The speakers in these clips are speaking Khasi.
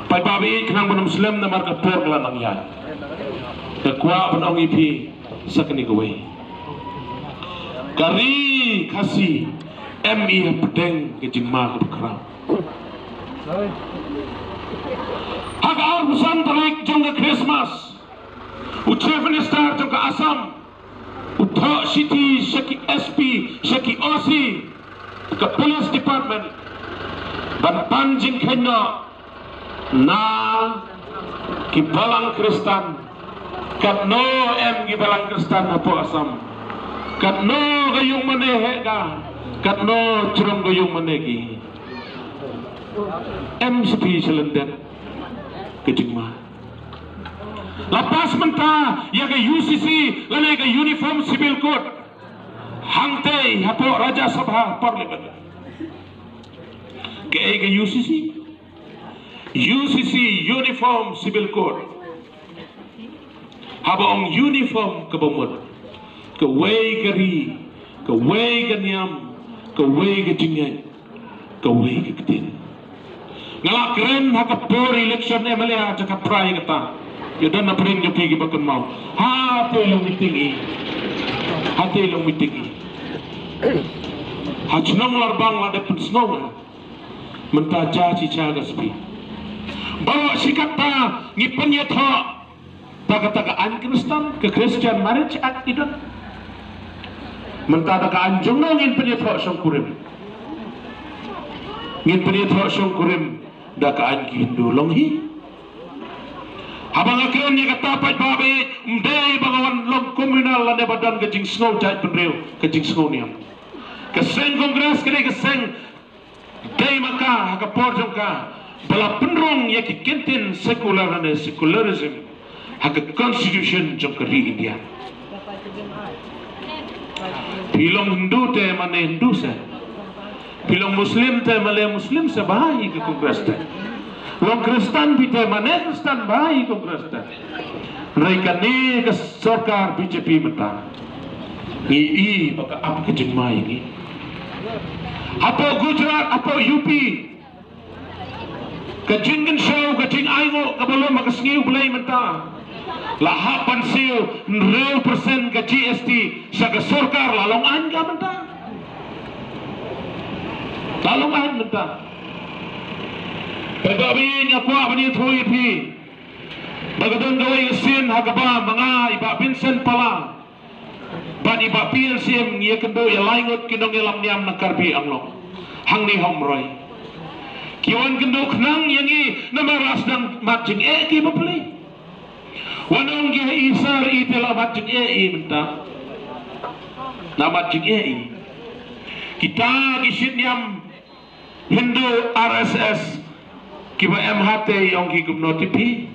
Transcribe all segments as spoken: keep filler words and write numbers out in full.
Paidbah ba ïeit, khnang ban ym slem namar ka por ka la nang ïaid, nga kwah ban ong ïa phi sa kane kawei. Ka ri Khasi em i hapdeng ka jingma kaba khraw. Ha ka arphew san tarik jong ka Christmas, u Chief Minister jong ka Assam u thoh shithi sha ki S P, sha ki O C ka Police Department, ban pan jingkheiñ noh na ki balang Khristan. Katno em ki balang Khristan hapoh Assam? Katno ka ïung mane heh ka? Katno jrong ka ïung mane ki? Em sha phi sha lyndet ka jingma. La pass mynta ïa ka U C C lane ka Uniform Civil Code hangtei hapoh Rajya Sabha, Parliament. Kaei ka U C C? U C C, Uniform Civil Code. Haba ong uniform kaba mut, kawei ka ri, kawei ka niam, kawei ka jingngeit, kawei ka ktien. Nga la kren ha ka por election M L A ha jaka phra ïa kata. Ïa don na pdeng jong phi kiba kynmaw. Hatei long meeting i. Hatei long meeting i. Ha chnong Larbang la dep pynsngew nga. Mynta ja chi cha ka spi. Baroh shi katta ngi pynïathoh. Ta kata ka aiñ Khristan, ka Christian Marriage Act i don. Mynta ta ka aiñ jong no ngin pynïathoh shongkurim. Ngin pynïathoh shongkurim da ka aiñ ki Hindu long hi. Haba nga kren ïa kata paidbah ba ïeit, ym dei ba nga wan long communal lane ba don ka jingsngew jaitbynriew, ka jingsngew niam. Ka seng Congress ka dei ka seng dei ma ka ha ka por jong ka ba la pynrung ïa ki kyntien secular lane secularism ha ka constitution jong ka ri India. Phi long Hindu te mane Hindu se. Phi long Muslim te mane Muslim se, bha hi ka Congress te. Long Khristan phi te mane Khristan, bha hi Congress te. Hynrei kane ka sorkar B J P mynta, ngi i ba ka ap ka jingma ïa ngi. Hapoh Gujarat, hapoh U P, ka jingkynshew, ka jingainguh kaba lum ha ka sngi U Blei mynta, la hap ban siew hynriew percent ka G S T sha ka sorkar, la long aiñ ka mynta. La long aiñ mynta. Paidbah ba ïeit, nga kwah ban ïathuh ïa phi ba ka don kawei ka sien ha kaba ma nga, i Bah Vincent Pala bad i Bah P L C M ngi ïakynduh ïa lai ngut ki nongïalam niam na Karbi Anglong hangne ha Umroi. Ki wan kynduh khnang ïa ngi namar la sdang mat jingeh ki bapli. Wan ong ki ha i sar, i te la mat jingeh i mynta. La mat jingeh i. Kita ki shit niam Hindu R S S kiba em hatei, ong ki, kumno te phi?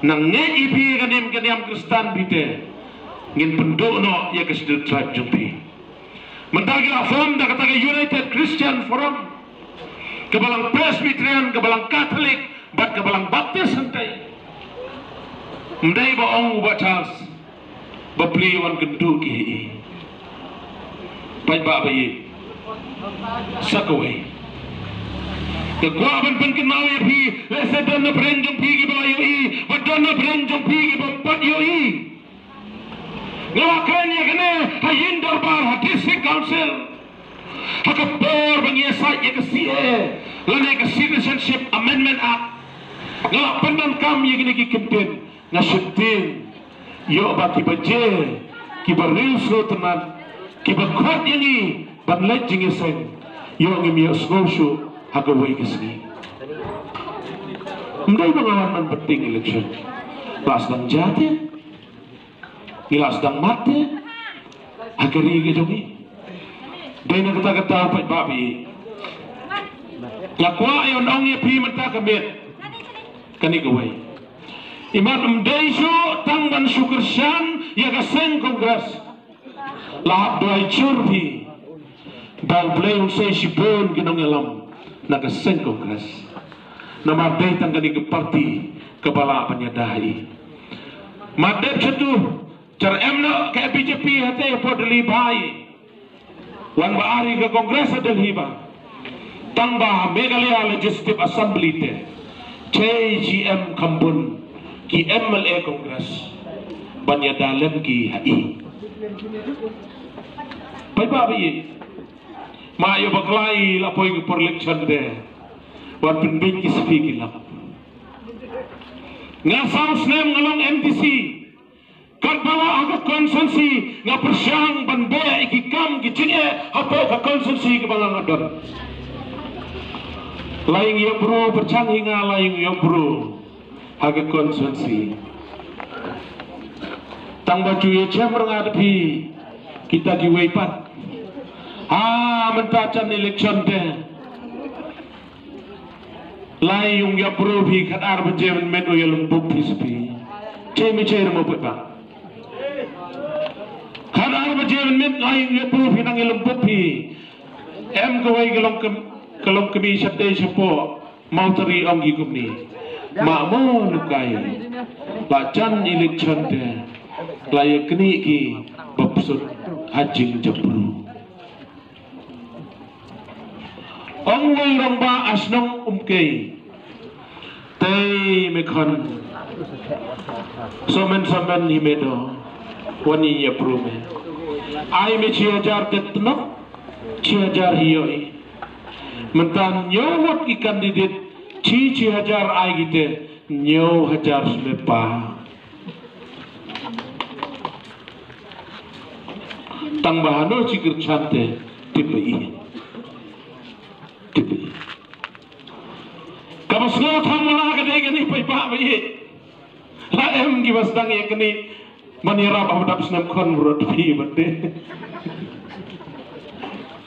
Nang ngeit i phi ka niam, ka niam Khristan phi te, ngin pynduh noh ïa ka Scheduled Tribe jong phi. Mynta ki la form da kata ka United Christian Forum, kaba lang Presbyterian, kaba lang Catholic bad kaba lang Baptist hangtei. Ym dei ba ong u Bah Charles, bapli wan kynduh ki hi. Paidbah ba ïeit, sa kawei nga kwah ban pynkynmaw ïa phi, lehse don na pdeng jong phi kiba la ïohi, ba don na pdeng jong phi kiba pat ïohi. Nga la kren ïa kane ha ïing dorbar, ha District Council, ha ka por ba ngi ïasaid ïa ka C A A lane ka Citizenship Amendment Act. Nga la pyndonkam ïa kine ki kyntien, nga sheptieng ïoh ba kiba je, kiba riewsngewtynnat, kiba khot ïa ngi ban leit jingïaseng, ïoh ngim ïohsngew shuh ha kawei ka sngi. Ym dei ba nga wan ban bynting election. La sdang ja te, ngi la sdang mat te ha ka ri ka jong ngi. Dei na kata ka daw, paidbah ba ïeit, nga kwah ïa ong ïa phi mynta ka miet kane kawei. Imat ym dei shuh tang ban shu kyrshan ïa ka seng Congress. La hap duwai jur phi ba U Blei un sei shibun ki nongïalam na ka seng Congress. Namar dei tang kane ka party kaba lah ban ïada hi. Mat dep shatu, jar em noh ka B J P hate hapoh Delhi, bha hi. Wan ba ar hi ka Congress ha Delhi, bha. Tang ba Meghalaya Legislative Assembly te Te G M khambun ki M L A Congress ban ïada lem ki ha i. Paidbah ba ïeit, ma ïoh bakla i la poi ki por election te ban pynbeit ki spi ki lak. Nga saw snem nga long M D C. Katba ha ka constituency nga pyrshang ban beh ïa ki kam ki jingeh hapoh ka constituency kaba nga don. La ïoh ïa bru pyrshang hi nga la ïoh ïa bru ha ka constituency. Tang ba ju ïa chem nga da phi kita kiwei pat. Ha mynta jan election te. Lai yung ya pro phi khat ar baje mynmiet u ya lum bup phi spi. Chei mi chei ramo put ba. Khat ar baje mynmiet lai yung ya pro phi nang ya lum bup phi. Em kawei ka long kem-, ka long kemi shate shapo. Mau tari ong gi kumni. Ma mo lukai. La jan election te. La ya kni ki bapsut hajing japru. Ong wei rong ba asnong umkei. Tei me khon. Somen somen hi me do. Wani ya pru me. Ai me chi hajar te tnok. Chi hajar hi yo i. Mentan nyo wat i candidate. Chi chi hajar ai gite. Nyo hajar smepa. Tang ba hano chi kyrchan te tip ba i. Tip ba i. Ka ba sngew tham wala ka dei kani paidbah ba i. La em ki ba sdang ïa kani ban ïarap ha ba dap snem khon bro tip i ba te.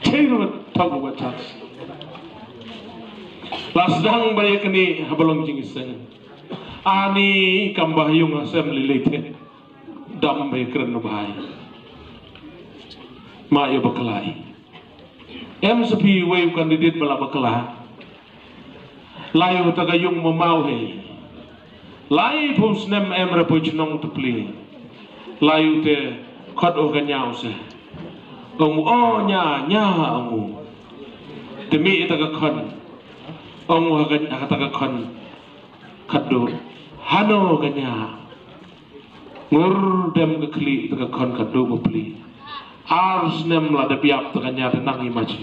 Chei ruh thok ba chas. La sdang ba ïa kani ha ba long jingïaseng. Ani kam ba ha yung ha sem lei lei te. Dam ba ïa kren na bhai. Ma ïa bakla i. Em sa phi wei u candidate ba la bakla. Lai u ta ka yung ma mau he. Lai phu snem em ra phu chnong tu pli. Lai u te khot u ka nyau se. Ong u, "O nya, nya," ong u. Te mi ta ka khon. Ong u ha ka, ha ta ka khon. Khadduh. Hano ka nya. Ngur dem ka khlieh ta ka khon khadduh ba pli. Ar snem la da biap ta ka nya te nang i maji.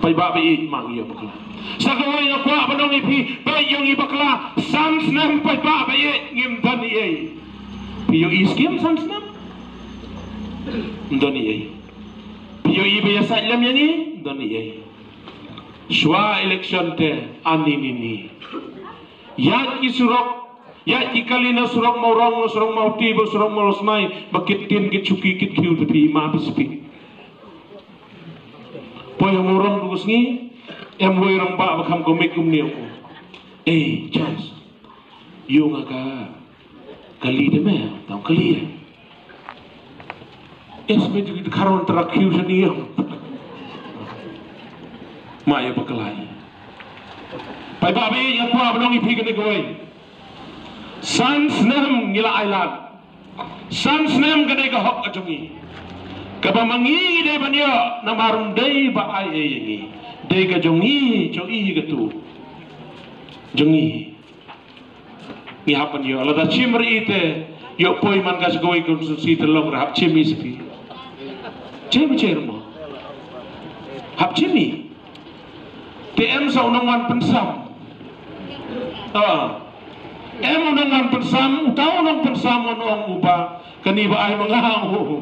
Paidbah ba ïeit ma ïa bakla. Sa kawei nga kwah ban ong ïa phi, ba ïong i bakla, san snem paidbah ba ïeit ngim don ei. Phi ïoh i skim san snem. Ngim don ei. Phi ïoh i ba ïa sait lem ïa ngi, ngim don ei. Shwa election te ani ni ni. Ïa ki surok, ïa ki kali na surok Mawrong, na surok Mawti, ba surok Mawsmai, ba kit tin kit chuki kit kiu te phi ma phi spi. Poi ha Mawrong tu sngi, em wei rong ba ba kham komik kumni aku. Eh, chance. Ïoh nga ka kali te me, tang kali. Es me tu karon trak khiu sani ïoh. Ma ïa bakla i. Paidbah ba ïeit nga kwah ban ong ïa phi kane kawei. San snem ngi la ai lad. San snem ka dei ka hok ka jong ngi. Kaba ma ngi dei ban ïoh namar ym dei ba ai ei ïa ngi. Dei ka jong ngi, jong i hi katu. Jong ngi. Ngi hap ban ïoh. Lada chim re i te ïoh poi man ka sa kawei constituency te long re hap chim i spi. Chim chim mo. Hap chim i. Te em sa u nongwan pynsam. Ah. Em u nongwan pynsam, uta u nongpynsam u nong u ba. Kani ba ai ma nga u.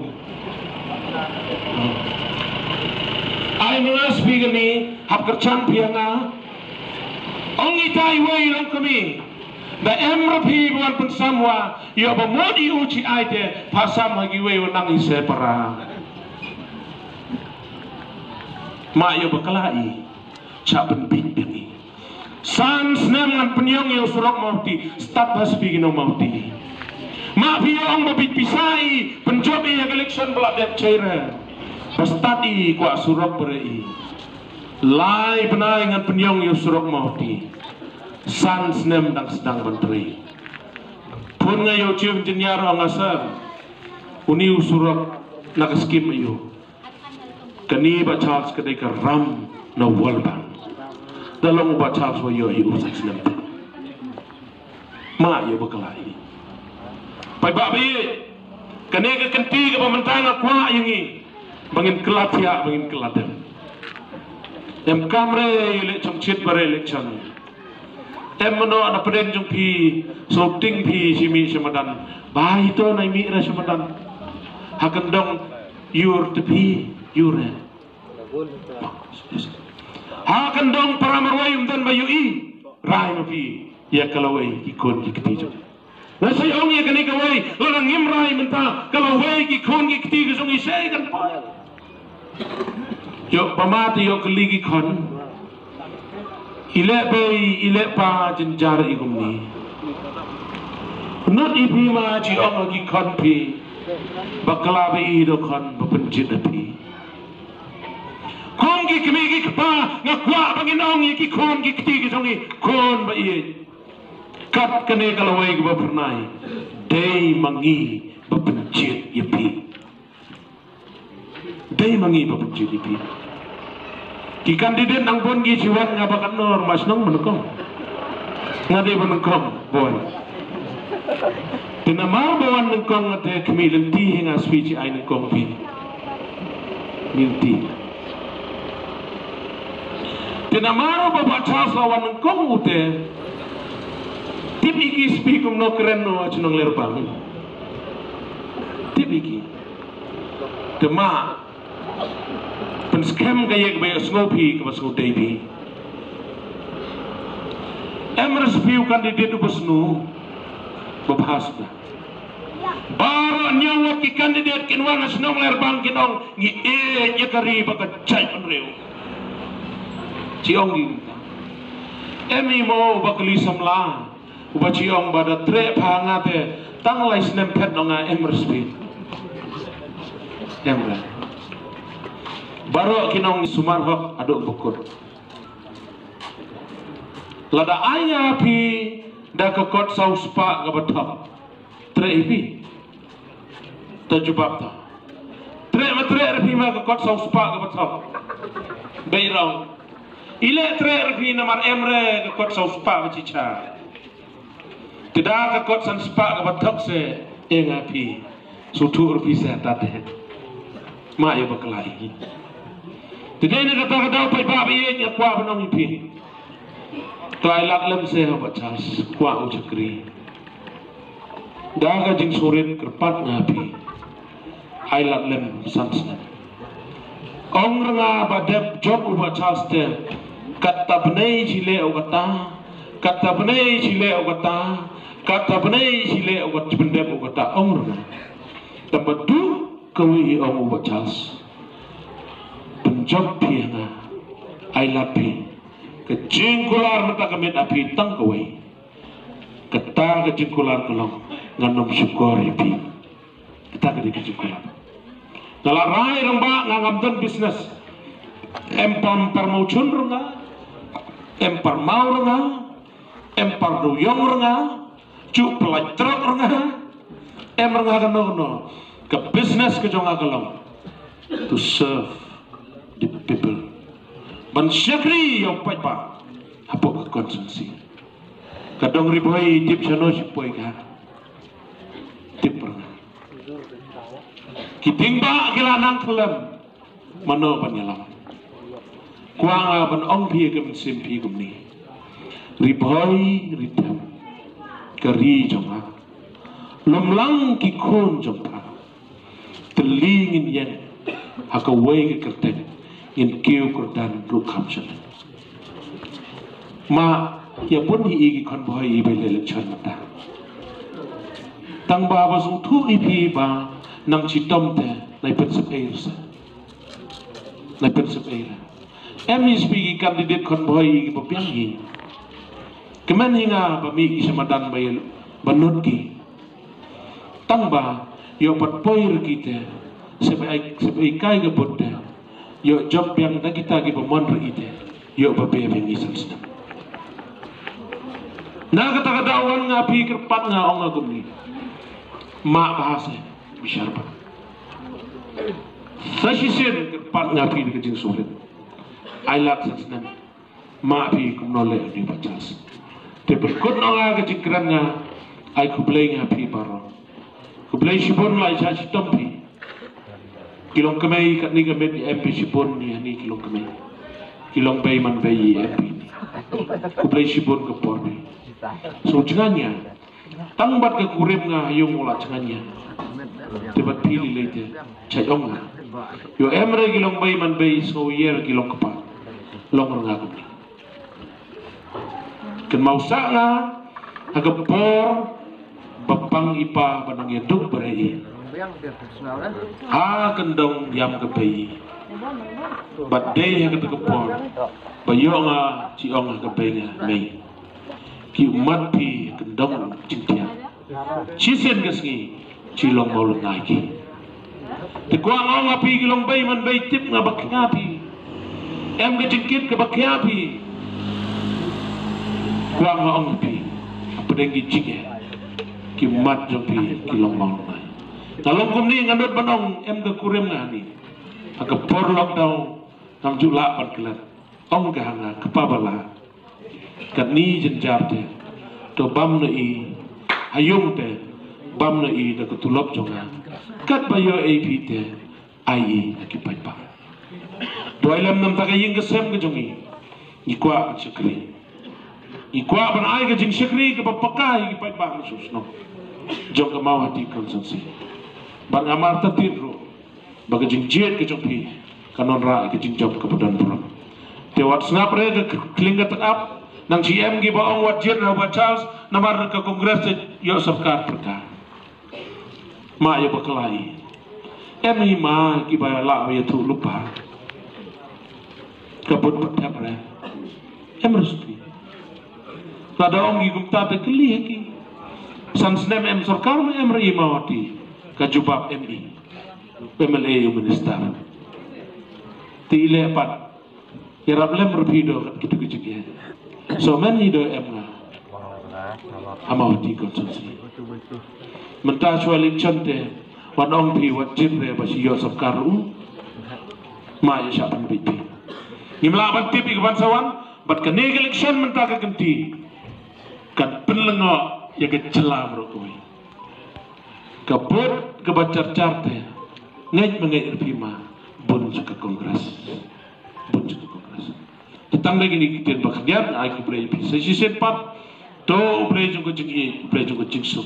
Ai ma nga spi kani, hap kyrchan phi ïa nga. Ong itai wei long kami. Da em ra phi ba wan pynsam wa, ïoh ba mut i u chi ai te, pha sam ha kiwei wa nang i se para. Ma ïoh bakla i. Cha pynbit biang i. San snem ngan pynïong ïa u surok Mawti, stad ha spi ki nong Mawti. Ma phi ïa ong ba bit pisa i, pynjop i ïa ka election ba la dep chei re. Ba stad i kwah surok ba re i. Lai bnai ngan pynïong ïa u surok Mawti. San snem dang sdang ban trei. Phone nga ïa u chief engineer ong nga sir. Uni u surok na ka skim ïa u. Kani ba Charles ka dei ka ram na World Bank. Da long u Bah Charles wa ïoh hi u sa snem te. Ma ïoh ba kala hi. Paidbah ba ïeit, kane ka kynti kaba mynta nga kwah ïa ngi ba ngin kylla thiah, ba ngin kylla dem. Em kam re election, chit ba re election. Em mano na pdeng jong phi, so ting phi shi mih shi madan. Ba ito na mih re shi madan. Ha kyndong ïur te phi, ïur re. Ha kyndong para marwei um don ba ïohi. Rai ma phi ïa ka lawei ki khun ki kti jong. Nga sa ong ïa kane kawei, lada ngim rai mynta ka lawei ki khun ki kti ki jong i sei kan poi. Ïoh ba ma te ïoh kylli ki khun. I leh bei, i leh pa jynjar i kumne. Nud i phi ma ji ong ki khun phi. Bakla ba i do khun ba pynjit da phi. Khun ki kmie ki kpa, nga kwah ba ngin ong ïa ki khun ki kti ki jong i, khun ba ïeit. Kat kane ka lawei kaba phyrnai, dei ma ngi ba pynjit ïa phi. Dei ma ngi ba pynjit ïa phi. Ki candidate nang bun ki, chi wan nga ba katno, ma shnong ba nyngkong. Nga dei ba nyngkong, bun. Te namar ba wan nyngkong nga te khmih lynti hi nga shu ai nyngkong phi. Lynti. Te namar ba Bah Charles la wan nyngkong u te. Tip ïa ki spi kumno kren noh ha shnong Lerbang. Tip ïa ki. Te ma pynskhem ka ïa kaba ïohsngew phi, kaba sngewdei phi. Em re spi u candidate uba sniew, uba bha shisha. Baroh hynñiew ngut ki candidate kin wan ha shnong Lerbang kin ong ngi ïeit ïa ka ri bad ka jaitbynriew. Chi ong ngi. Em i mo uba kylli samla. Uba chi ong ba da treh pha nga te tang lai snem phet noh nga, em re spi. Em re. Baroh kin ong sumar hok haduh ba kut. Lada ai ïa phi da ka kot saw spah kaba thok. Treh ïa phi. Ta jubab ta. Treh ma treh re phi ma ka kot saw spah kaba thok. Bei rong. I leh treh re phi namar em re ka kot saw spah ba chicha. Te da ka kot san spah kaba thok se, e nga phi. Suthu re phi se ta te. Ma ïa bakla ïa ki. Te dei na kata ka daw paidbah ba ïeit nga kwah ban ong ïa phi. To ai lad lem se ha Bah Charles, kwah u shakri. Da ka jingsngewrit kyrpad nga phi. Ai lad lem san snem. Ong re nga ba dep jop u Bah Charles te. Katta bnai shi leh u kata. Katta bnai shi leh u kata. Katta bnai shi leh u kata, pyndep u kata. Ong re nga. Tang ba duk kawei ong u Bah Charles. Pynjop phi ha nga. Ai lad phi. Ka jingkular mynta ka miet ha phi tang kawei. Kata ka jingkular ka long ngan ym shukor ïa phi. Kata ka dei ka jingkular. Nga la rai rangbah nga ngam don business. Em pam par mawchun re nga. Em par maw re nga. Em par dewïong re nga. Ju pynlait trok re nga. Em re nga kano kano. Ka business ka jong nga ka long to serve the people. Ban shakri ïa u paidbah hapoh ka constituency. Ka dong Ri Bhoi tip shano shi poi ka. Tip pyrnga. Ki ding ba ki la nang khlem. Mano ban ïalam. Kwah nga ban ong phi ka mynsiem phi kumne. Ri Bhoi Ri Them. Ka ri jong nga. Lum lang ki khun jong pha. Tylli ngin ïeng ha kawei ka kyrteng, ngin kiew kyrdan ruh kham shane. Ma ïa bun hi i ki khon Bhoi i ba leh election mynta. Tang ba ba sngewthuh i phi ba nang chitom te nai pynsep ei se. Nai pynsep ei. Em i spi ki candidate khon Bhoi i ki ba biang hi. Kmen hi nga ba mih ki sha madan ba ïa ba nud ki. Tang ba ïoh pat poi re ki te. Sep ei, sep ei kai ka bud te. Ïoh jop biang da kita ki ba mon re i te. Ïoh ba be biang i san snem. Na kata ka daw wan nga phi kyrpad nga ong nga kumne. Ma ba ha se bishar ba. Sa shisien kyrpad nga phi ka jingsngewrit. Ai lad san snem. Ma phi kumno leh u Bah Charles. Te pynkut noh nga ka jingkren nga, ai khublei nga phi baroh. Khublei shibun la i shah shitom phi. Ki long kmie katni ka miet i em phi shibun, i hani ki long kmie. Ki long bei man bei i em phi. Khublei shibun ka por phi. So jngan ïa. Tang bad ka kurim nga ha ïung u la jngan ïa. Te bad phi lei lei te. Chai ong nga. Ïoh em re ki long bei man bei, so ïa ki long kpa. Long nga kumne. Kynmaw sah nga ha ka por ba pang i pa ba nang ïaduk ba rei. Ha kyndong ïam ka bei. Bad dei ha kata ka por ba ïoh nga chi ong ha ka bei nga mei. Ki ummat phi kyndong jingthiah. Shisien ka sngi chi long maw lyngngai ki. Te kwah nga ong ha phi ki long bei man bei tip nga ba khia phi. Em ka jingkit ka ba khia phi. Kwah nga ong ha phi. Hapdeng ki jingeh ki mat jong phi ki long maw lyngngai. Nga long kumne nga nud ban ong em ka kurim nga ni. Ha ka por lockdown ngam ju lah ban klet. Ong ka ha nga kpa ba lah. Katni jynjar te to bam na i ha ïung te bam na i da ka tulop jong nga. Katba ïoh ei phi te ai i ha ki paidbah. To ai lem namta ka ïing ka sem ka jong i. Ngi kwah ban shakri. Ngi kwah ban ai ka jingshakri kaba paka ïa ki paidbah na shnong jong ka Mawhati constituency. Bad nga martatien ruh ba ka jingjied ka jong phi kan wanrah ka jingjop kaba don burom. Te wat sngap re ka kling ka takap nang shi em kiba ong wat jied re Bah Charles namar ka Congress te ïoh sorkar pyrkhat. Ma ïa ba khlaiñ em hi ma kiba lah ba ïathuh lypa. Ka bud bud thep re em re suti. Lada ong ki kumta te kylli ha ki. San snem em sorkar ma em re i Mawhati. Ka jubab em i. M L A u minister. Te i leh pat ïarap lem ruh phi do kat kitu ki jingeh. So men i do em nga ha Mawhati constituency. Mynta shuwa election te wan ong phi wat jied re ba shi ïoh sorkar ruh. Ma ïa sha pynbeit phi. Ngim lah ban tip ïa ka ban sa wan bad kane ka election mynta ka kynti kan pynlyngngoh ïa ka jylla baroh kawei. Ka vote kaba char char te ngeit ma ngeit ruh phi ma bun sha ka Congress. Bun sha ka Congress. Te tang da kine ki ktien ba khyndiat ai khublei phi sa shisien pat. To U Blei jong ka jingïeit, U Blei jong ka jingsuk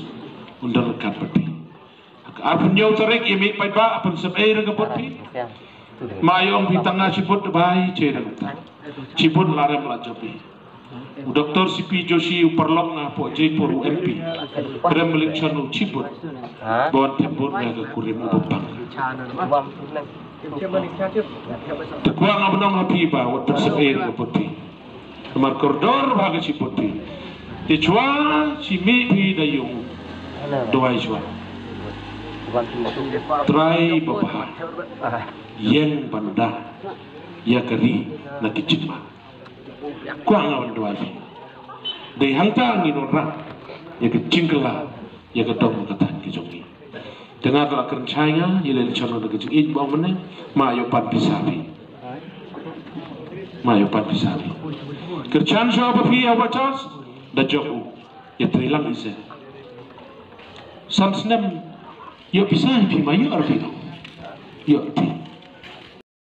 un don ryngkat bad phi. Ha ka arphew hynñiew tarik ïa mih paidbah ha pynsep ei ryngkat bad phi. Ma ïa ong phi tang nga shibut bai che ryngkat. Shibut la rem la jop phi. U Doktor C P Joshi u paralok nga hapoh Jaipur u M P. Rem balik chan u chibut. Ba wan thep bud nga ka kurim u bapang. Te kwah nga ban ong ha phi ba wat pynsep ei ka bud phi. Namar kordor ba ka chibut phi. Te chwa chi mih phi da ïung. Duwai chwa. Trai ba bha. Ïeng ban da ïa ka ri na ki jingma. Kwah nga wan duwai phi. Dei hangta ngin wanrah ïa ka jingkylla ïa ka dong ka thaiñ ka jong ngi. Te nga la kren shai nga ïa lei lei chano da ka jingïeit ba ong mynne ma ïoh pan pisa phi. Ma ïoh pan pisa phi. Kyrchan sha ba phi ïa Bah Charles da jok u ïa trei lang ise. San snem ïoh pisa phi ma ïoh ar phi. Ïoh phi.